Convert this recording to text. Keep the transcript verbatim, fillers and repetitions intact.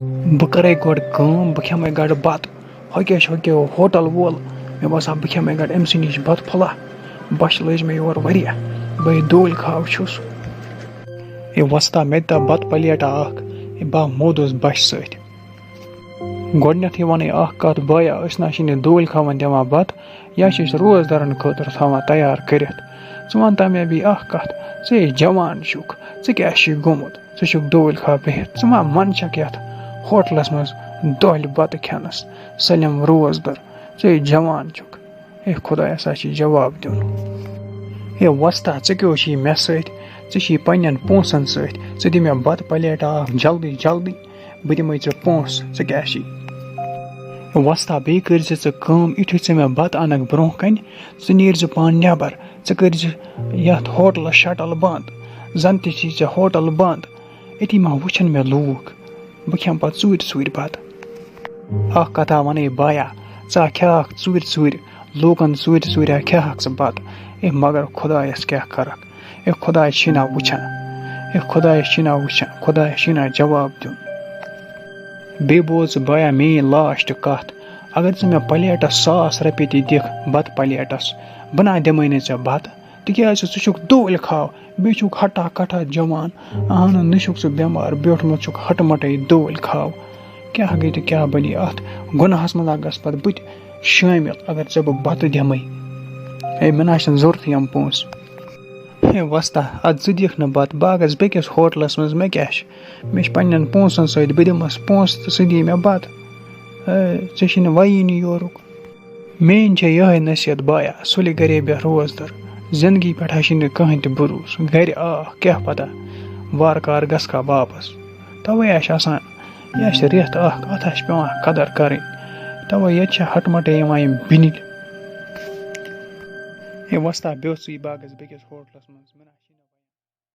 بہٕ کَرَے گۄڈٕ کٲم، بہٕ کھٮ۪مَے گۄڈٕ بَتہٕ۔ ہۄ کیٛاہ چھُ، ہۄ کیٛاہ ہوٹَل وول؟ مےٚ باسان، بہٕ کھٮ۪مَے گۄڈٕ أمۍ سٕے نِش بَتہٕ پھوٚلہ۔ بۄچھِ لٔج مےٚ یورٕ واریاہ، بہٕ ہے دوٗلۍ کھاو چھُس۔ ہے وۄستا، مےٚ دِ تہ بَتہٕ پَلیٹا اَکھ۔ ہے بہٕ ہا مودُس بۄچھِ سۭتۍ۔ گۄڈٕنٮ۪تھٕے وَنَے اَکھ کَتھ، بایا، أسۍ نہ چھِنہٕ دوٗلۍ کھاوَن دِوان بَتہٕ، یا چھِ أسۍ روزدَرَن خٲطرٕ تھاوان تیار کٔرِتھ۔ ژٕ وَن تہ مےٚ بیٚیہِ اَکھ کَتھ، ژٕ ہے جوان چھُکھ، ژٕ کیٛاہ چھُے گوٚمُت؟ ژٕ چھُکھ دوٗلۍ کھاو بِہِتھ، ژٕ ما منٛدچھَکھ یَتھ ہوٹلَس منٛز دۄہلہِ بَتہٕ کھٮ۪نَس؟ سٲلِم روزدَر، ژٕ ہے جوان چھُکھ۔ ہے خۄدایَس ہا چھِ جواب دیُن۔ ہے وۄستا، ژٕ کیٛاہ چھُے مےٚ سۭتۍ؟ ژٕ چھُے پنٛنٮ۪ن پونٛسَن سۭتۍ۔ ژٕ دِ مےٚ بَتہٕ پَلیٹا اَکھ جلدی جلدی، بہٕ دِمَے ژےٚ پونٛسہٕ، ژٕ کیٛاہ چھُے؟ وۄستا، بیٚیہِ کٔرۍ زِ ژٕ کٲم، یُتھُے ژٕ مےٚ بَتہٕ اَنَکھ برٛونٛہہ کَنہِ، ژٕ نیٖرۍ زِ پانہٕ نٮ۪بَر، ژٕ کٔرۍ زِ یَتھ ہوٹلَس شَٹَل بنٛد، زَن تہِ چھُے ژےٚ ہوٹَل بنٛد، أتی ما وٕچھَن مےٚ لوٗکھ، بہٕ کھٮ۪مہٕ پَتہٕ ژوٗرِ ژوٗرِ بَتہٕ۔ اَکھ کَتھا وَنَے بایا، ژٕ ہا کھیٛاہَکھ ژوٗرِ ژوٗرِ، لوٗکَن ژوٗرِ ژوٗرِ ہا کھیٛاہَکھ ژٕ بَتہٕ۔ اے مگر خۄدایَس کیٛاہ کَرَکھ؟ اے خۄداے چھُے نا وٕچھان؟ اے خۄدایَس چھُے نا وٕچھان؟ خۄدایَس چھُے نا جواب دیُن؟ بیٚیہِ بوز ژٕ بایا میٛٲنۍ لاسٹ کَتھ۔ اگر ژٕ مےٚ پَلیٹَس ساس رۄپیہِ تہِ دِکھ، بَتہٕ پَلیٹَس، بہٕ نا دِمَے نہٕ ژےٚ بَتہٕ، تِکیٛازِ ژٕ چھُکھ دوٗلۍ کھاو، بیٚیہِ چھُکھ ہَٹا کَٹھا جوان۔ اَہنُو، نہ چھُکھ ژٕ بٮ۪مار بیوٗٹھمُت، چھُکھ ہَٹہٕ مَٹَے دوٗلۍ کھاو۔ کیٛاہ گٔے تہٕ کیٛاہ بَنی اَتھ گۄناہَس منٛز؟ ہا گژھٕ پَتہٕ بہٕ تہِ شٲمِل، اگر ژےٚ بہٕ بَتہٕ دِمَے۔ ہے، مےٚ نہ چھِنہٕ ضوٚرتھٕے یِم پونٛسہٕ۔ ہے وۄستا، اَدٕ ژٕ دِکھ نہٕ بَتہٕ، بہٕ ہا گژھٕ بیٚکِس ہوٹلَس منٛز، مےٚ کیٛاہ چھِ؟ مےٚ چھِ پنٛنٮ۪ن پونٛسَن سۭتۍ، بہٕ دِمَس پونٛسہٕ تہٕ سُہ دِیہِ مےٚ بَتہٕ۔ ہے، ژےٚ چھِنہٕ وَیی نہٕ یورُک۔ میٛٲنۍ چھےٚ یِہوٚے نصیحت بایا، سُلہِ گَرے بیٚہہ روزدَر۔ زِندگی پٮ۪ٹھ ہا چھِنہٕ کٕہٕنۍ تہِ بروسہٕ۔ گَرِ آکھ، کیٛاہ پَتہ وارٕ کارٕ گژھکھا واپَس۔ تَوَے ہا چھِ آسان، یہِ ہا چھِ رٮ۪تھ اَکھ، اَتھ ہا چھِ پٮ۪وان قدر کَرٕنۍ۔ تَوَے ییٚتہِ چھِ ہَٹہٕ مَٹَے یِوان یِم بِنِلۍ۔ ہے وۄستا، بیوٚہہ ژٕے، بہٕ ہا گژھٕ بیٚکِس ہوٹلَس منٛز، مےٚ نہ چھِ